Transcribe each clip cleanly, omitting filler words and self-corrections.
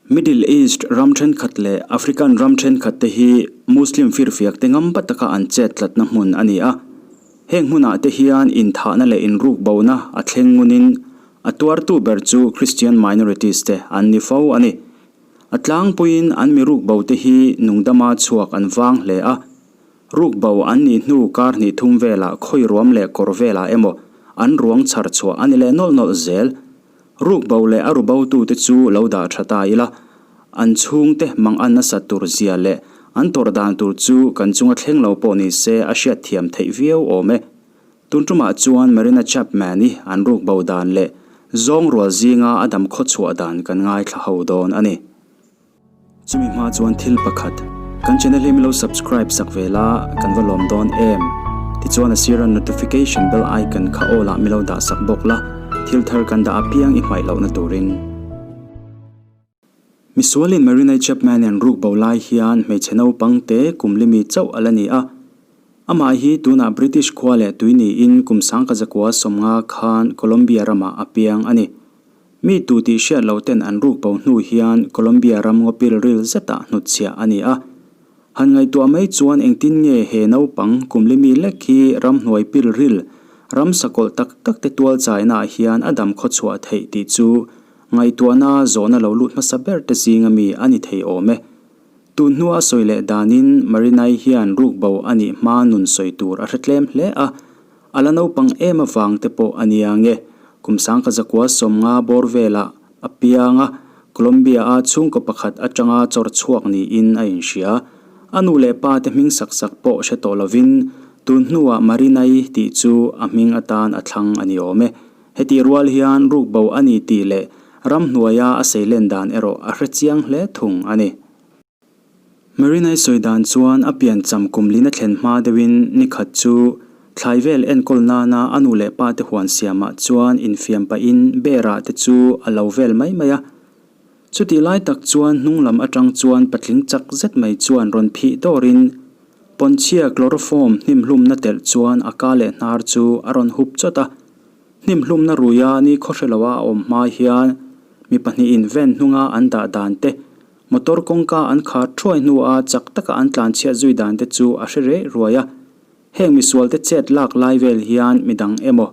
Middle East ram thenkhat leh African ram thenkhat te hi Muslim firfiak te ngam taka an chet tlatna hmun a ni a. Heng hmunah te hian inthahna leh inrukbona a thleng ngunin a tuartu ber chu Christian minorities te an ni fo a ni. A tlangpuiin an mi rukbo te hi nungdama chhuak an vang hle a. Rukbo an nih hnu kar hnih thum velah khawi ruam leh kawr velah emaw an ruang chhar chhuah a ni leh nawlh nawlh zel. Rukbo leh a rubotute chu lo dah tha ta ila, an chhungte mang an nasat tur zia leh an tawrh dan tur chu kan chunga thleng lo pawh ni se a hriat thiam theih viau awm e. Tun tumah chuan Marina Chapman-i an rukbo dan leh zawng rual zinga a dam khawchhuah dan kan ngaithla ho dawn a ni. Chumi hma chuan thil pakhat, kan channel hi milo subscribe sak ve la, kan va lawm dawn em? Tichuan a sira notification bell icon kha all ah milo dah sak bawk la, thil thar kan dah apiang i hmaih lohna turin. Misualin Marina Chapman in ruk bo lai hian hmeichhe naupang te kum limi chauh a la ni a. Amah hi tunah British khua leh tui niin kum sangkazakua 50 khan Colombia ramah a piang a ni. Mi tu tih hriat loh ten an ruk bo hnu hian Colombia ram ngaw pil ril zetah hnutchhiah a ni a. Han ngaihtuah mai chuan engtin nge he naupang kum li mi lek hi ramhnuai pil ril, ram sakawlh tak tak te tual chaina ah hian a dam khaw chhuah theih tih chu ngaihtuahna zawhna lo lut hmasa ber te zinga mi a ni thei awm e. Tun hnua sawi leh danin Marinai hian ruk bo a nih hma nun sawi tur a hre tlem hle a. A la naupang em avang te pawh a nia nge, kum sangka zakua 50 bawr velah a piang a, Colombia-a chhungkaw pakhat atanga chawr chhuak niin a inhria. A nu leh pa te hming sak sak pawh hre tawh lovin, tun hnuah Marinai tih chu a hming atan a thlang a ni awm e. Hetih rual hian rukbo a ni tih leh ramhnuaia a seilen dan erawh a hre chiang hle thung a ni. Marinai sawi dan chuan a piancham kum lina thlen hma deuhin ni khat chu thlai vel enkawl nana a nu leh pa te huan siamah chuan infiam pahin berah te chu a lo vel mai mai a. Chutih lai tak chuan hnung lam atang chuan patling chak zet mai chuan rawn phih dawrin pawnchhia chloroform hnimhlumna telh chuan a ka leh hnar chu a rawn hup chawt a. Hnimhlumna ruia ni khawhre loa a awm hma hian mi pahnihin van hnunga an dah dan te Motor kawngka an khar thuai hnua chak taka an tlanchhiat zui dan te chu a hre reh ruai a. Heng misualte chet lak lai vel hian midang emaw,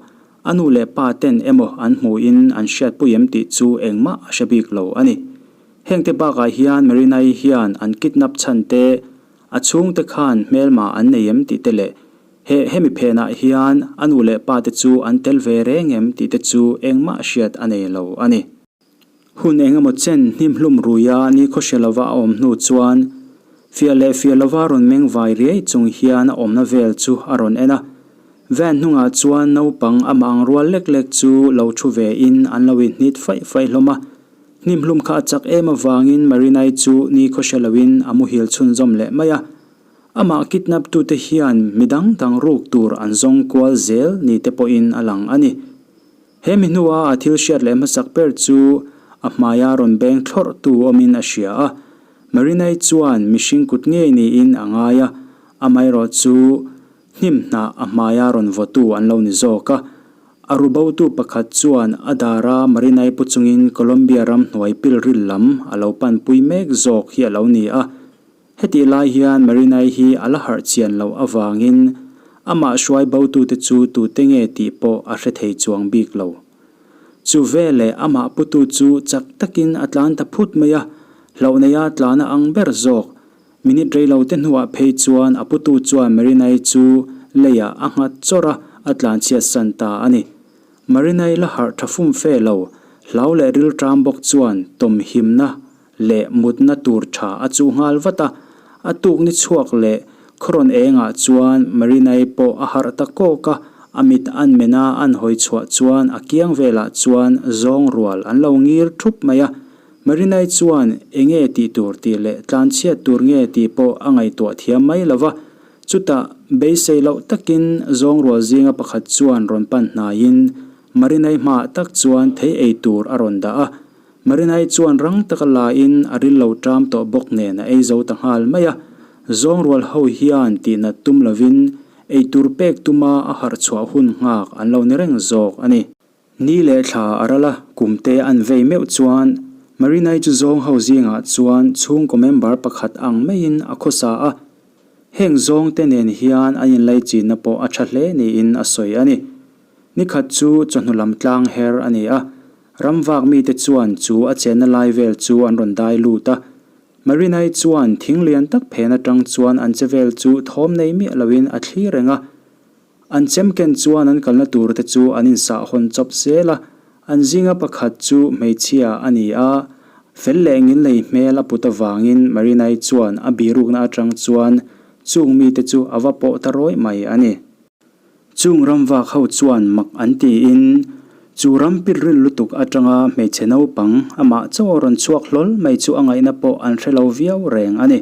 a nu leh pa ten emaw an hmuhin an hriatpui em tih chu engmah a hre bik lo a ni. Hengte bakah hian Marinai hian an kidnap chhan te, a chhungte khan hmelma an nei em tih te leh he hemi phenah hian a nu leh pa te chu an tel ve reng em tih te chu engmah hriat a nei lo a ni. Hun eng emaw chen hnimhlum ruia ni khawhre lova a awm hnu chuan fiah leh fiah lova rawn meng vai riai chung hian a awmna vel chu a rawn en a. Van hnungah chuan naupang amah ang rual lek lek chu lo thu ve in an lo inhnit faih faih hlawm a. Hnimhlum kha a chak em avangin Marinai chu ni khawhre loin a muhil chhunzawm leh mai a. Amah kidnap tute hian midang dang ruk tur an zawng kual zel ni te pawhin a lang a ni. He mi hnua a thil hriat leh hmasak ber chu a hmaia rawn beng thlawrh tu awmin a hria a. Marinai chuan mihring kut ngei niin a ngai a, amaherawh chu hnim hnah a hmaia rawn vawtu an lo ni zawk a. A rubotu pakhat chuan a dara Marinai pu chungin Colombia ram hnuai pilril lam a lo panpui mek zawk hi a lo ni a. Hetih lai hian Marinai hi a la harh chian loh avangin amah hruai botute chu tute nge tih pawh a hre thei chuang bik lo. Chu veleh amah putu chu chak takin a tlan ta phut mai a, hlauh neia tlan a ang ber zawk. Minute reilote hnuah phei chuan a putu chuan Marinai chu leiah a nghat chawrh a, a tlan chhiat san ta a ni. Marinai la harh tha fum fe lo, hlau leh rilṭam bawk chuan tawmhimna leh mutna tur tha a chuh nghal vat a, a tuk ni chhuak leh khawrawn engah chuan Marinai pawh a harh ta kawk a, a mit an men a an hawi chhuah chuan a kiang velah chuan zawng rual an lo ngir thup mai a, Marinai chuan enge tih tur tih leh tlanchhiat tur nge tih pawh a ngaihtuah thiam mai lo va, chutah beisei loh takin zawng rual zinga pakhat chuan rawn pan hnaiin Marinai hmaah tak chuan thei ei tur a rawn dah a. Marinai chuan rang taka lain a ril lo ṭam tawh bawk nen a ei zo ta nghal mai a. Zawng rual ho hian tihnat tum lovin ei tur pek tuma a harh chhuah hun nghak an lo ni reng zawk a ni. Ni leh thla a ral a, kum te an vei meuh chuan Marina-i chu zawng ho zingah chuan chhungkaw member pakhat ang maiin a khawsa a, heng zawngte nen hian an inlaichinna pawh a tha hle niin a sawi a ni. Nikhat chu chawhnu lam tlang her a ni a, ramvak mite chuan chu a chenna lai vel chu an rawn dai lut a. Marina-i chuan thing lian tak phen atang chuan an che vel chu thawm nei miah loin a thlir reng a. An chem ken chuan an kalna tur te chu an insahhawn chawp zel a, an zinga pakhat chu hmeichhia a ni a, fel leh ngilnei hmel a put avangin Marinai chuan a birukna atang chuan chung mite chu a va pawh ta rawih mai a ni. Chung ramvak ho chuan mak an tiin chu ram pilril lutuk atanga hmeichhe naupang amah chaw rawn chhuak hlawl mai chu a ngaihna pawh an hre lo viau reng a ni.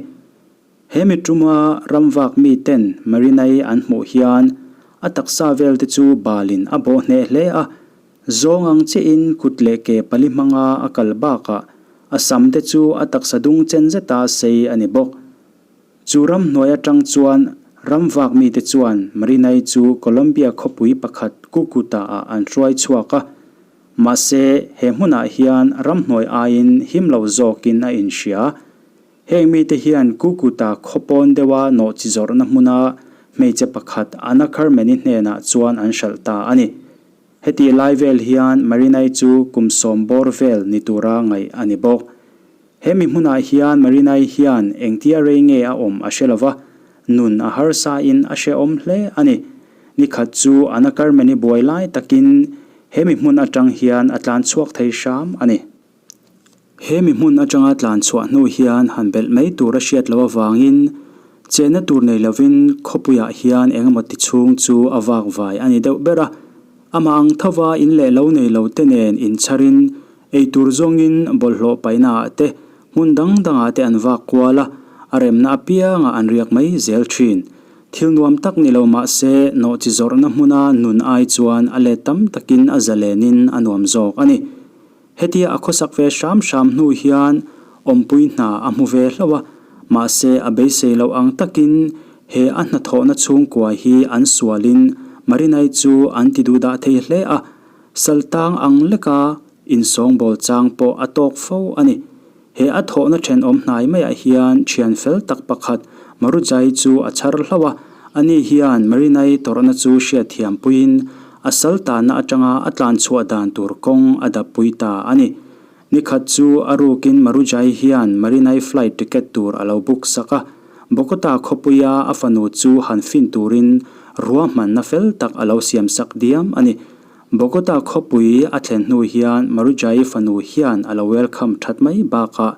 He mi tuma ramvak miten Marinai an hmuh hian a taksa vel te chu balin a bawh hneh hle a, zawng ang chiahin kut leh ke pali hmanga a kal bakah a sam te chu a taksa dung chen zeta sei a ni bawk. Chu ramhnuai atang chuan ramvak mite chuan Marinai chu Colombia khawpui pakhat Cucuta-ah an hruai chhuak a, mahse he hmunah hian ramhnuai aiin him lo zawkin a inhria. Heng mite hian Kukuta khawpawn deuha nawhchi zawrhna hmuna hmeichhe pakhat Anna Carmen-i hnenah chuan an hralh ta a ni. Heti lai vel hian Marinai chu kum sawm bawr vel ni tura ngaih a ni bawk. He mi hmunah hian Marinai hian engtia rei nge a awm a hre lova, nun a harsain a hrehawm hle a ni. Nikhat chu Anna Carmen-i buai lai takin he mi hmun atang hian a tlan chhuak thei hram a ni. He mi hmun atanga tlan chhuah hnu hian han belh mai tur a hriat loh avangin chenna tur nei lovin khawpuiah hian eng emaw ti chhung chu a vak vai a ni deuh ber a. Amah ang thova in leh lo nei lo te nen inchharin ei tur zawngin bawlhhlawh paihnaah te hmun dang dangah te an vak kual a, a remna apiangah an riak mai zel thin. Thil nuam tak ni lo mah se nawhchi zawrhna hmuna nun ai chuan a let tam takin a zalenin a nuam zawk a ni. Hetia a khawsak ve hram hram hnu hian awmpui hna a hmu ve hlauh a, mahse a beisei loh ang takin he a hnathawhna chhungkua hi an sualin Marinai chu an ti duhdah thei hle a, saltang ang leka insawngbawl chang pawh a tawk fo a ni. He a thawhna thenawm hnai maiah hian thian fel tak pakhat Marujai chu a chhar hlauh a, ani hian Marinai tawrhna chu hriatthiam puiin a sal tanna atanga a tlan chhuah dan tur kawng a dap pui ta a ni. Nikhat chu a rukin Marujai hian Marinai flight ticket tur a lo book sak a, Bogota khawpuia a fanu chu han fin turin ruahmanna fel tak a lo siam sak diam a ni. Bogota khawpui a thlen hnu hian Marujai fanu hian a lo welcome that mai bakah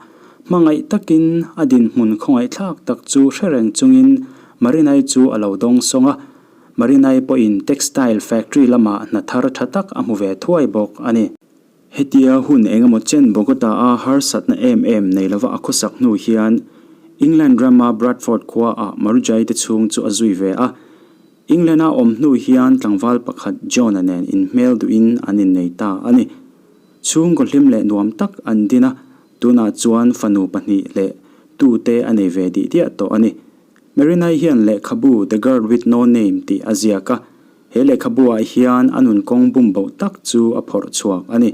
hmangaih takin a dinhmun khawngaihthlak tak chu hre reng chungin Marinai chu a lo dawng sawng a. Marinai pawhin textile factory lamah hna thar tha tak a hmu ve thuai bawk a ni. Hetia hun engemaw chen Bogota-a harsatna em em nei lova a khawsak hnu hian England rama Bradford khuaah Marujai te chhung chu a zui ve a. England-a awm hnu hian tlangval pakhat John-a nen inhmel duhin an innei ta a ni. Chhungkaw hlim leh nuam tak an din a, tunah chuan fanu pahnih leh tute a nei ve dih diah tawh a ni. Marinai hian lehkhabu The Girl With No Name tih a ziak a, he lehkhabu-ah hian a nun kawng bum boh tak chu a phawrh chhuak a ni.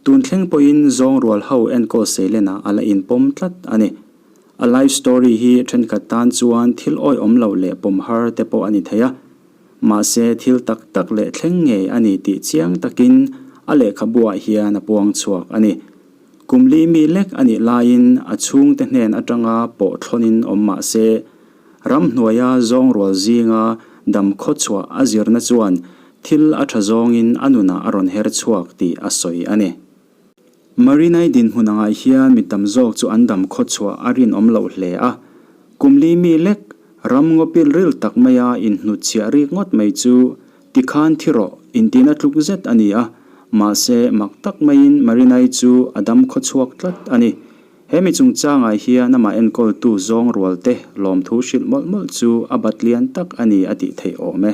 Tun thleng pawhin zawng rual ho enkawl seilenah a la inpawm tlat a ni. A life story hi thenkhat tan chuan thil awihawm lo leh pawm har te pawh a ni thei a. Mahse thil tak tak leh thleng ngei a ni tih chiang takin a lehkhabuah hian a puang chhuak a ni. Kum li mi lek a nih laiin a chhungte hnen atanga pawh thlawnin awm mah se, ramhnuaia zawng rual zinga dam khawchhuah a zirna chuan thil a tha zawngin a nunah a rawn her chhuak tih a sawi a ni. Marinai dinhmun angah hian mi tam zawk chu an dam khawchhuah a rinawm loh hle a. Kum li mi lek, ram ngaw pil ril tak maia inhnutchhiah rik ngawt mai chu tikhan thi rawh intina tluk zet a ni a, mahse mak tak maiin Marinai chu a dam khawchhuak tlat a ni. He mi chungchangah hian amah enkawltu zawng rualte lawmthu hrilh mawlh mawlh chu a bat lian tak a ni a tih theih awm e.